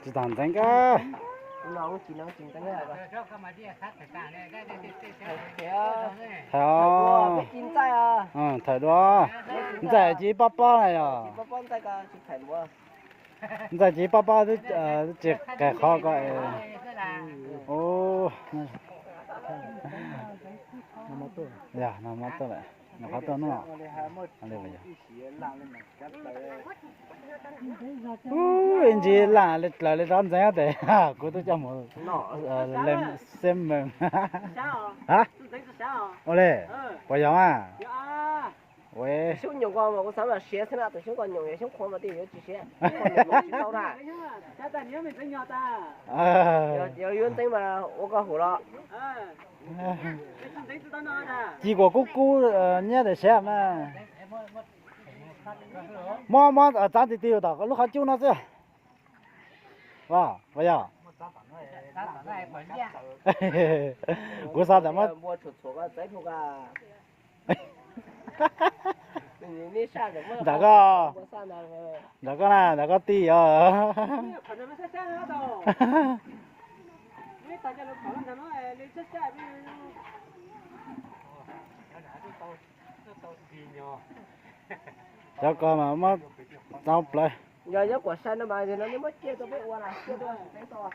Tsis tau ntxeev kab. Thawm dua, ntxaij tsis pob pob na yog. Ntxaij tsis pob pob twb tsis qes qhov ko. Yog no mob tuaj lawm, nws qhov tuaj no. Ib ntsis laj li dlaws li rov ntxeev tes kuv twb coj mus xeb mees. Ha, ua li, puas yog mas? Ua, xyoob nyoos ko mas kuv xav mas siav xwb na, tus xyoob ko nyoos, yog xyoob qhuav mas tej yuav tsis siav. Yog yuav ntxeev mas ua koj hum los. Ci kuam kub kub nyiab tes siav mas. Muab, muab txav ti ti tom lub qhov cub no xwb. Puas yog? Kuv xav tias muab. Nram koj, nram koj na, nram koj ti os. Cov ko mas muab txaub plawv. Yog nyob kuam sai no mas no muab ciaj rau peb ua na, ciaj rau tseev tau.